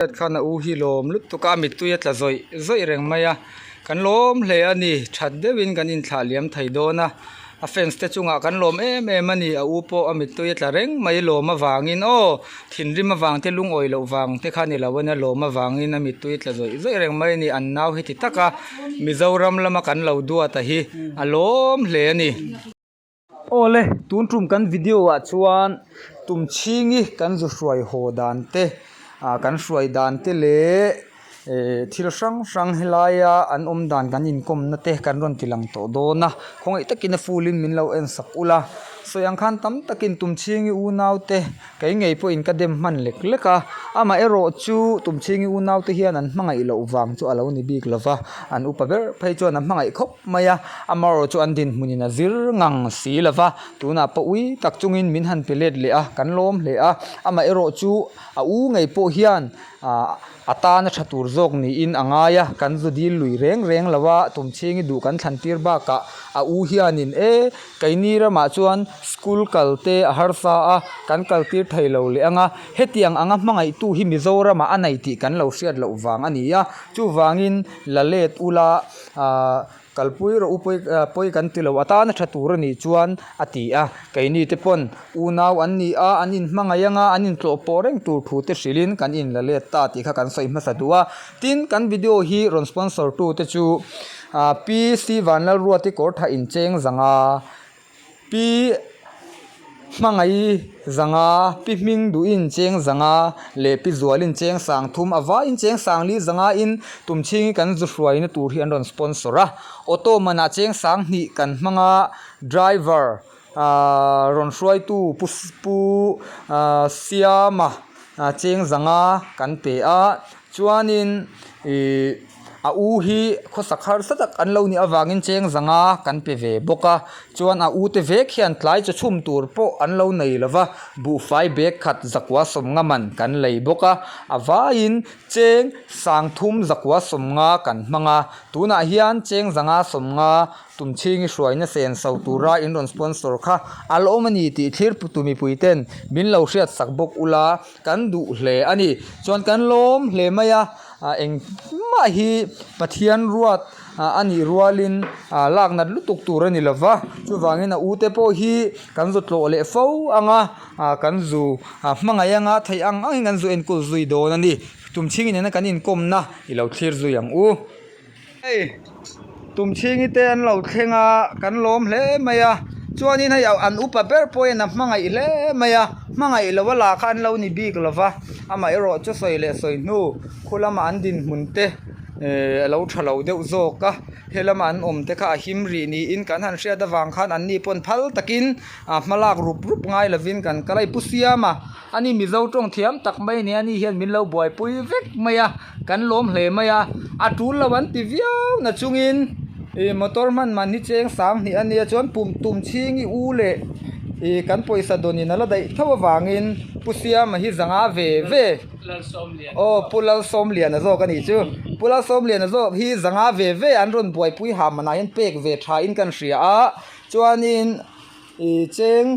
Hriat khan a u hi lawm lutuk a, a mittui a tla zawih zawih reng mai a, kan lawm hle a ni, that deuhin kan inthlah liam thei dawn a, a fans te chungah kan lawm em em a ni, a u pawh a mittui a tla reng mai lawm avangin aw thinrim avang te lungawi loh vang te kha a ni lo a nia lawm avangin a mittui a tla zawih zawih reng mai a ni, an nau heti taka Mizoram lama kan lo duat a hi a lawm hle a ni. Awle, tun tum kan video ah chuan tumchhingi kan zu hruai haw dan te ah kan hruai dan te leh eh thil hrang hrang helaia an awm dan kan inkawmna te kan rawn ti lang tawh dawn a, khawngaih takin a full in min lo en sak ula, sawi ang khan tam takin tumchhingi unau te kei ngei pawhin ka dem hman lek lek a, amaherawh chu tumchhingi unau te hian an hmangaih loh vang chu a lo ni bik lova, an upa ber phei chuan a hmangaih khawp. mai a, amaherawh chu an dinhmunin a zir ngang si lo va, tunah pawh ui tak chungin min han pe let leh a, kan lawm hle a, amaherawh chu a u ngei pawh hian ah a tana tha tur zawk niin a ngai a, kan zu dil lui reng reng lo a, tumchhingi duh kan thlan tir bakah a u hianin e keini ramah chuan school kal te a harsa a, kan kal tir thei lo leh ang a, hetiang anga hmangaihtu hi Mizoramah a nei tih kan lo hriat loh vang a ni a, chuvangin la let ula. Ahh kalpui rawh u pawi pawi kan ti lo a tana tha tur a nih chuan a ti a keini te pawn unau an ni a an inhmangaih anga an intlawh pawh reng tur thu te hrilhin kan inla let ta tih kha kan sawi hmasa duh a tin kan video hi rawn sponsor tu te chu ahh Pi Sivanlalruati kawrthah incheng zanga. Pi Hmangaih zanga, Pi Hming duhin cheng zanga leh Pi Zualin cheng sang thum a vaiin cheng sang li zanga in tumchhingi kan zu hruaina tur hi an rawn sponsor a. Auto manah cheng sang hnih kan hmang a, driver aah rawn hruaitu Pu Pu Siama cheng zanga kan pe a, chuanin ih. A u hi khawsak harsa tak an lo nih avangin cheng zanga kan pe ve bawk a, chuan a u te vek hian tlai chaw chhum tur pawh an lo nei lo va, buhfai bag khat zakua sawmnga man kan lei bawk a, a vaiin cheng sang thum zakua sawmnga kan hmang a, tunah hian cheng zanga sawmnga tumchhingi hruaina sen so tura in rawn sponsor kha a la awm a ni tih thlir putu mipui ten min lo hriat sak bawk ula kan duh hle a ni, chuan kan lawm hle mai a. Ah engmah hi Pathian ruat ah a nih rualin ah lak nat lutuk tur a ni lo va, chuvangin a u te pawh hi kan zu tlawh leh fo ang a, ah kan zu ah hmangaih anga theih ang angin kan zu enkawl zui dawn a ni. Tumchhingi nena kan inkawmna i lo thlir zui ang u. Hei Tumchhingi te an lo thleng a, kan lawm hle mai a, chuanin hei an upa ber pawhin a hmangaih hle mai a, hmangaih lo a lah kha an lo ni bik lo va, amaherawh chu sawi leh sawi hnu khu lama an dinhmun te ehh a lo tha lo deuh zawk a, he lama an awm te kha a him rih niin kan han hriat avang khan an ni pawn phal takin ah hma lak rup rup ngai lovin kan kal a, i pu siam a. Ani Mizo tawng thiam tak mai nia ani hian min lo buaipui vek mai a, kan lawm hle mai a, a tul lo an ti viau na chungin ih motor hman man hi cheng sang hnih a nia chuan pum tum chhing i u leh ih kan pawisa dawnin a la daih tho avangin Pu Siama hi zanga ve ve aw Pu Lalsawmliana zawk a nih chu Pu Lalsawmliana zawk hi zanga ve ve an rawn buaipui ha manah hian pek ve thain kan hria a chuanin ih cheng.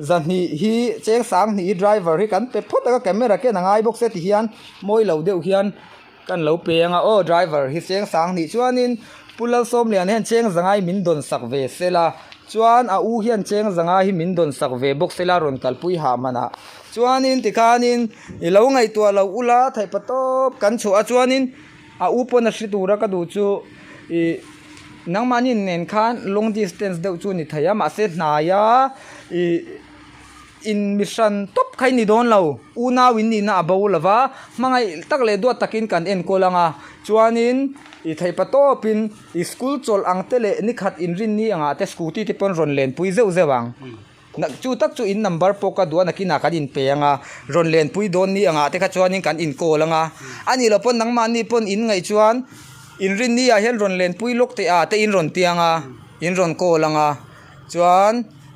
Zahnih hi cheng sang hnih hi driver hi kan pe phawt ang a camera ken a ngai bawk se ti hian mawi lo deuh hian kan lo pe ang a aw driver hi cheng sang hnih chuanin Pu Lalsawmliana hian cheng zangai min dawn sak ve sela chuan a u hian cheng zanga hi min dawn sak ve bawk sela rawn kalpui hah hmanah chuanin tikhanin i lo ngaihtuah loh ula theihpa tawp kan chhuah a chuanin a u pawn a hre tura ka duh chu ih. Nangmahni nen khan long distance deuh chu a ni thei a mahse hnaia ih in mi hran tawp kha i ni dawn lo unau in nihna a bo lo va hmangaih tak leh duat takin kan enkawl ang a chuanin ih theih pa tawpin ih school chawlh ang te leh nikhat inrinni angah te scooty te pawn rawn lenpui zeuh zeuh ang. Chu tak chu in number pawh ka duh a nakinah kan inpe ang a, rawn lenpui dawn ni angah te kha chuanin kan inkawl ang a, a nih loh pawn nangmahni pawn in ngaih chuan inrinni ah hian rawn lenpui lawk teh a te in rawn ti ang a, in rawn call ang a, chuan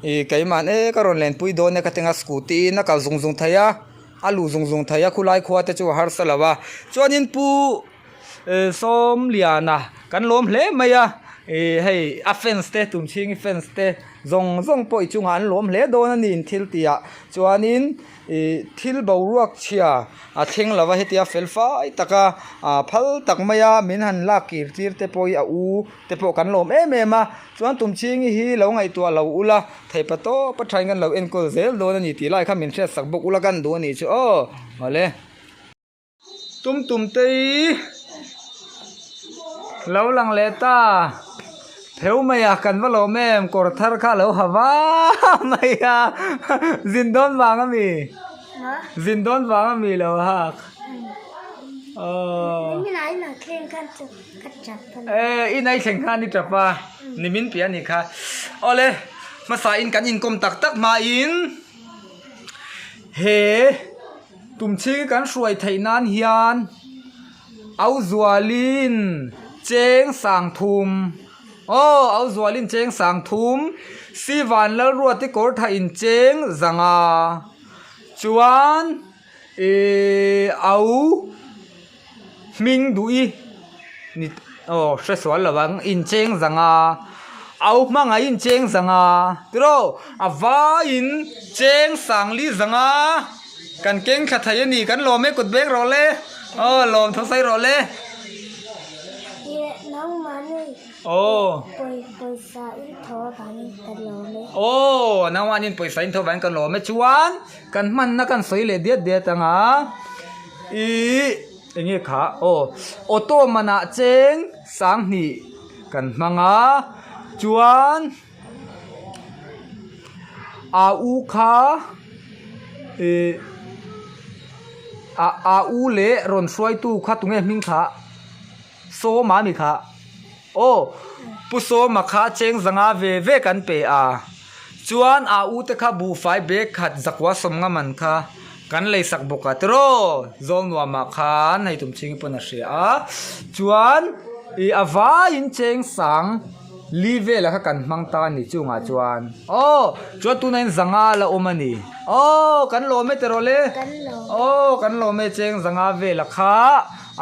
ih keimahn e ka rawn lenpui dawn e ka ti ang a scooty in a kal zung zung thei a, a luh zung zung thei a khulai khua te chu a harsa lo a, chuanin pu. Sawmliana kan lawm hle mai a ih hei a fans te tumchhingi fans te. Zawng zawng pawh i chungah an lawm hle dawn a ni in thil tihah chuanin ih thil boruak chhia a thleng lo va hetia fel fai taka ah phal tak maia min han lak kir tir te pawh hi a u te pawh kan lawm em em a chuan tumchhingi hi lo ngaihtuah lo ula theihpa tawp a thain kan lo enkawl zel dawn a ni tih lai kha min hriat sak bawk ula kan duh a nih chu aw awle. Tum tum te hi lo lang leh ta pheu mai a kan va lawm em kawr thar kha a lo ha va mai a zin dawn vang a mi zin dawn vang a mi lo hak aww e inai thleng khan i tap a nimin piah a nih kha awle hmasa in kan inkawm tak tak hmain he. Tumchhing kan hruai theih nan hian Auzualin cheng sang thum aw Auzualin cheng sang thum Sivan Lalruati kawr tha in cheng zanga chuan ihh au Hming duh i ni aw hre sual lo ang incheng zanga au hmangaih incheng zanga tiraw a vaiin cheng sangli zanga kan keng thla thei a ni kan lawm e kut beng rawh le aw lawm tho sawi rawh le aw nangmahni pawisa in tho vangin kan lawm e chuan kan hmanna kan sawi leh diat diat anga Ihh enge kha aw auto manah cheng sanghnih kan hmang a chuan a u kha ihh a a u leh rawn hruaitu kha tunge hming kha Sawma a ni kha aw Pu Sawma kha cheng zanga ve ve kan pe a chuan a u te kha buhfai bag khat zakua sawmnga man kha kan lei sak bawk a tiraw zawl nuamah khan hei tum chhing pawn a hria a chuan ih a vaiin cheng sang li velah kha kan hmang ta a ni chungah chuan aw chuan tunah hian zanga la awm a ni aw kan lawm e tiraw le aw kan lawm e cheng zanga velah kha.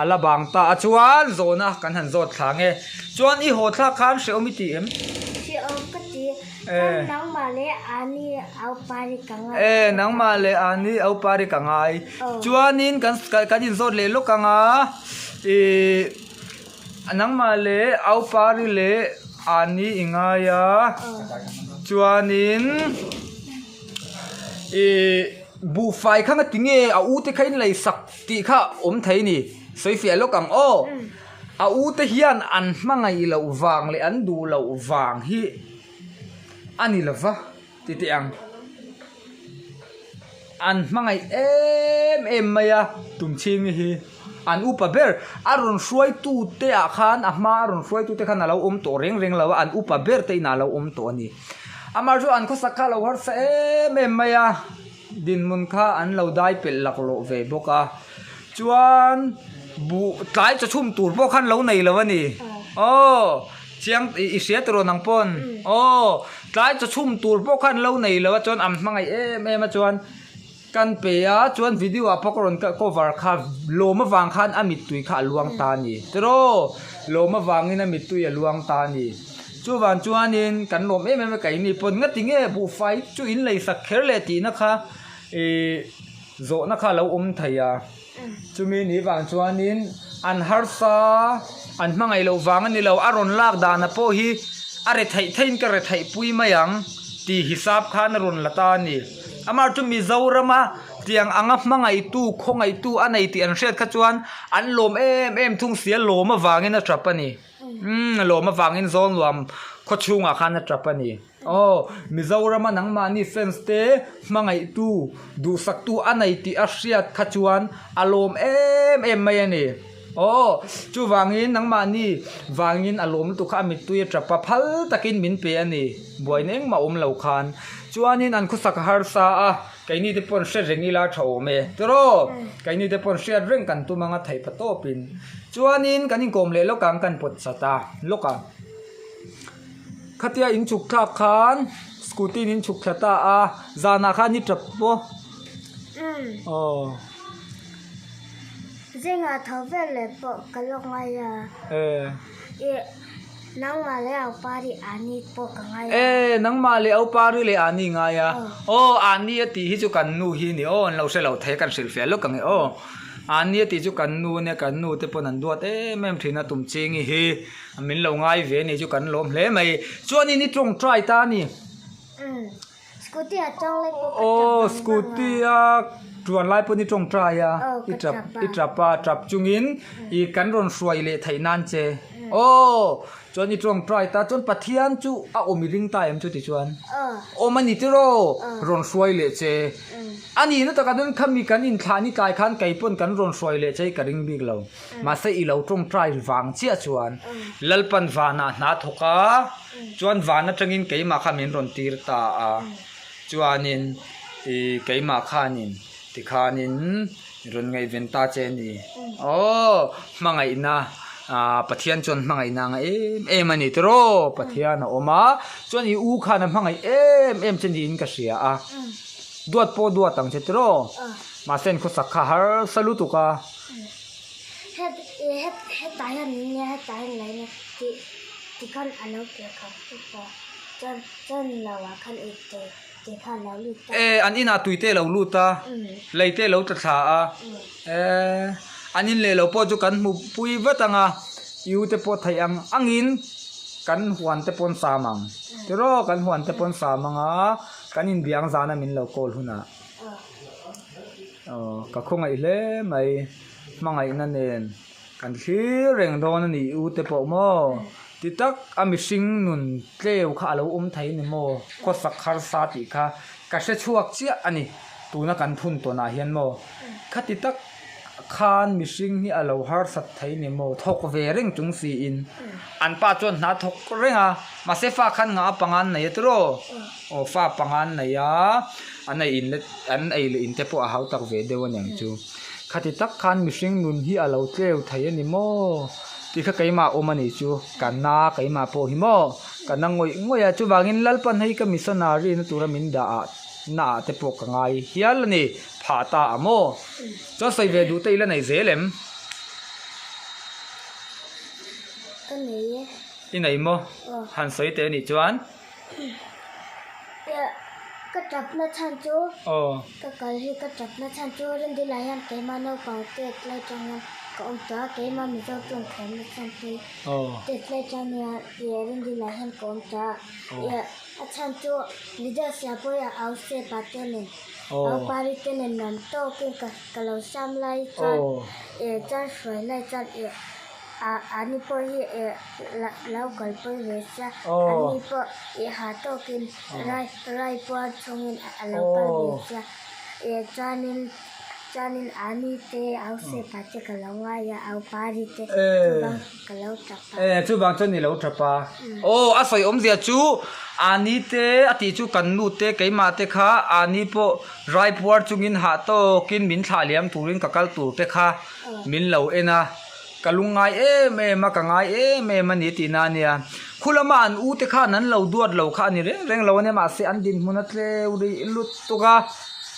A la bang ta a chuan zawhna kan han zawt thla nge. Chuan i haw thlak khan hrehawm i ti em? Hrehawm ka ti. Chuan nangmah leh Ani au pari ka ngai. E nangmah leh Ani au pari ka ngai. Chuanin kan kan inzawt leh lawk ang a i nangmah leh au pari leh Ani i ngai a chuanin i buhfai kha nga tinge a u te kha in lei sak Tih kha awm thei ni, sawi fiah lawk ang aw. A u te hian an hmangaih loh vang leh an duh loh vang hi a ni lo va ti teh ang. An hmangaih em em mai a Tumchhingi hi an upa ber a rawn hruaitu te ah khan a hma a rawn hruaitu te khan a lo awm tawh reng reng lo a, an upa ber te inah a lo awm tawh a ni. Amaherawhchu an khawsak kha a lo harsa em em mai a. Dinhmun kha an lo dai pelh laklawh ve bawk a, chuan buh tlai chaw chhum tur pawh khan lo nei lo a ni. Aw chiang i hria tawh nang pawn aw tlai chaw chhum tur pawh khan lo nei lo a chuan an hmangaih em em a chuan kan pe a chuan video ah pawh ka rawn cover kha lawm avang khan a mittui kha a luang ta a ni tiraw lawm avangin a mittui a luang ta a ni. Chuvang chuanin kan lawm em em a keini pawn ngati nge buhfai chu in lei sak kher leh tihna kha ih zawhna kha a lo awm thei a chumi ni vang chuanin an harsa an hmangaih loh vang a ni lo a rawn lak dana pawh hi a re theih theihin ka re theih pui mai ang tih hisap khan a rawn la ta a ni amah chu Mizorama tiang anga hmangaihtu khawngaihtu a nei tih an hriat kha chuan an lawm em em thung sia lawm avangin a tap a ni. Umm lawm avangin zawl nuam khaw chhungah khan a tap a ni. Aw Mizorama nangmahni fans te hmangaihtu duhsaktu a nei tih a hriat kha chuan a lawm em em mai a ni. Aw chuvangin nangmahni vangin a lawm lutuk kha a mittui a tap a phal takin min pe a ni. Buaina engmah awm lo khan. Chuanin an khawsak a harsa a keini te pawn hre reng ila tha awm e. Tiraw keini te pawn hriat reng kan tum anga theih pa tawpin. Chuanin kan inkawm leh lawk ang kan pawt chat a lawk ang khatia in chhuk thlak khan scooty in in chhuk thla ta a zanah khan i tap maw aw Zingah tho vel leh pawh ka lawk ngai a. Eh. Ih. Nangmah leh Aupari Ani pawh ka ngai a. E, nangmah leh Aupari leh Ani ngai a. Aw, Ani a tih hi chu kan nu hi a ni aw, an lo hre lo thei a, kan hrilhfiah lawk ang e aw. Ani a tih chu kan nu ania, kan nu te pawn an duat em em thin a, tum chingi hi min lo ngai ve a ni chu kan lawm hle mai. Chuanin i tawngtai ta a ni. Scooty a tawng lai pawh ka Aw tap vang vang a. scooty a tuan lai pawn i tawngtai a i tap i tap a tap chungin i kan rawn hruai leh theih nan che aw chuan i tawngtai ta chuan Pathian chu a awm i ring ta em chuti chuan awm a ni tiraw rawn hruai leh che a ni na takah chuan khami kan inthlah ni tlai khan kei pawn kan rawn hruai leh che hi ka ring bik lo mahse i lo tawngtai vang chiah chuan Lalpan vanah hna thawk a. Chuan van atangin keimah kha min rawn tir ta a, chuanin ih keimah khanin tikhanin rawn ngaihven ta che a ni. Aw hmangaihna ah Pathian chuan hmangaihna a ngaih em em a ni tiraw Pathian a awm a, chuan i u khan a hmangaih em em che niin ka hria a, duat pawh duat ang che tiraw mahse an khawsak kha harsa lutuk a. Het het hetah hian nia hetah hian laina tih. Tikhan a lo kir khat tawp a, chuan chuan lo ah khan ei tui tui kha a lo lut a. E, an inah tui te a lo lut a, lei te a lo tla thla a, e, an in leh lo pawh chu kan hmu pui vat ang a, i u te pawh theih ang angin kan huan te pawn sam ang, tiraw kan huan te pawn sam ang a, kan inbiang zana min lo call hunah. Aw, ka khawngaih hle mai, hmangaihna nen. Kan thlir reng dawn a ni u te pawh maw? Ti tak a mihring nun tleu kha a lo awm thei a ni maw? Khawsak harsa tih kha ka hre chhuak chiah a ni tuna kan phun tawnah hian maw? Khati tak khan mihring hi a lo harsat thei a ni maw? Thawk ve reng chung siin an pa chuan hna thawk reng a, mahse fa khan ngah a pangan nei a tiraw? Aw fa pangan nei a, an ei in an ei leh in te pawh a hau tak ve deuh a niang chu. Khati tak khan mihring nun hi a lo tleu thei a ni maw? Tih kha keimah awm a nih chu, ka na keimah pawh hi maw? Ka na ngawih ngawih a, chuvangin Lalpan hei ka missionary na tura min dah ah na ah te pawh ka ngai hial a ni, phah ta a maw? Chuan sawi ve duh te i la nei zel em? Ka nei e. I nei maw? Han sawi teh a nih chuan. Ka tapna chhan chu ka kal hi ka tapna chhan chu Rindila hian keimah naupang tet lai tang hian ka awm tawh a, keimah Mizo tawng thiamna chhan hi tet lai tang hian ih Rindila hian ka awm tawh a, ih a chhan chu Mizo sia pawh hi a au step ah te nen au pari te nen nuam tawkin ka ka lo sam lai chuan ih chuan hruai lai chuan ih. Ah ani pawh hi eh lo kalpui ve sia, ani pawh eh ha tawkin rai rai puar chungin a lo kal ve sia, eh chuanin chuanin ani te au sepa te ka lo ngai a, au pari te chuvang ka lo tap a. Eh chuvang chuan i lo tap a, aw a sawi awmzia chu ani te a tih chu kan nu te keimah te kha ani pawh rai puar chungin hah tawkin min thlah liam turin ka kal tur te kha min lo en a. Ka lungngai em em a, ka ngai em em a ni tih na a nia. Khulama an u te khan an lo duat lo kha a ni reng reng lo a nia, mahse an dinhmun a tleu rih lut tuk a.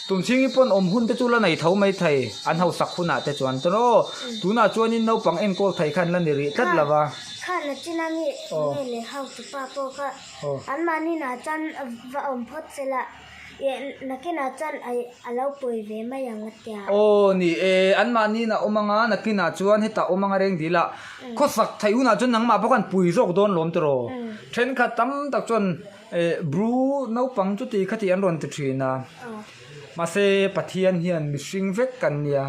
Tumchhingi pawn awm hun te chu la nei tho mai thei, an hausak hunah te chuan chuan aw, tunah chuanin naupang enkawl thei khan la ni rih tlat lo va. Khan a chin a mi nge leh hautupa pawh kha anmahni nah chuan va awm phawt se la. Nakinah chuan a lo pawi ve mai ang a tia. Aw ni e, anmahniin a awm anga nakinah chuan hetah awm anga reng dil a, khawsak theih hunah chuan nangmah pawh khan pui zawk dawn lawm tiraw. Thenkhat tam tak chuan bru naupang chuti khati an rawn ti thin a, mahse Pathian hian mihring vek kan nia,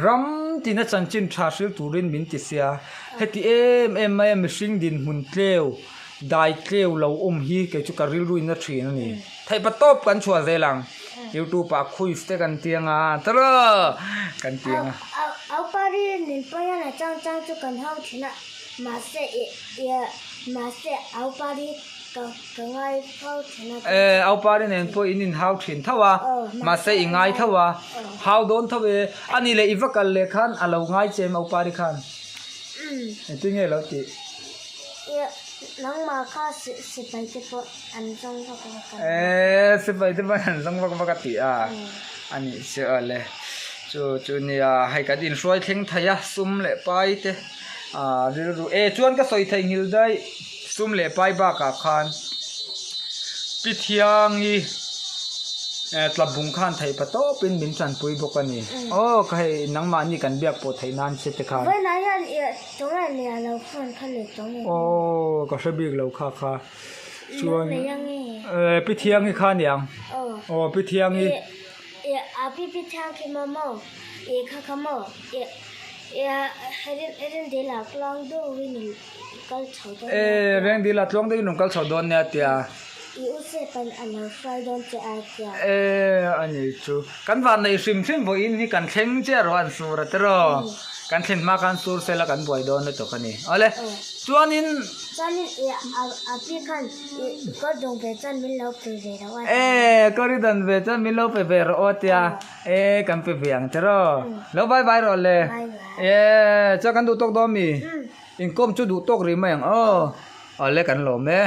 ram tina chanchin tha hril turin min ti sia, heti em em maia mihring dinhmun tleu, dai tleu lo awm hi kei chu ka rilru in a thin a ni. Theihpa tawp kan chhuah zel ang. Youtube ah quiz te kan ti anga tara kan ti anga. Au pari nen pawh hian a chang chang chu kan hau thin a mahse ih mahse au pari ka ka ngai fo thin a. E au pari nen pawh in in hau thin tho a mahse i ngai tho a hau dawn tho e ani leh i va kal leh khan a lo ngai che em au pari khan engtin nge lo tih. Nangmah kha sipai te pawh an zawng vak vak a. Eee sipai te pawh an zawng vak vak a tih a a nih chu awle chu chu nia hei kan inhruai thleng thei a sum leh pai te ah rilru e chuan ka sawi theih nghilh daih. Sum leh pai bakah khan Pi Thiangi tlabung khan theih pa tawpin min tanpui bawk a ni. Aw ka hei nangmahni kan biak pawh theih nan che te khan. Aw ka hre bik lo kha kha. Chuan Pi Thiangi kha aniang. Aw Pi Thiangi. E veng dil a tluang deuhin rawn kal chho dawn nia tia. E a ni chu kan van neih hrim hrim vawiin hi kan thleng chiah rawh an sur a tiraw kan thlen hma khan sur sela kan buai dawn lutuk a ni awle chuanin. E ka ri dan ve chuan min lo pe ve rawh aw tia e kan pe ve ang tiraw lo bye bye rawh le e chuan kan duh tawk dawn mi. Inkawm chu duh tawk rih mai ang aw. Awle kan lawm e.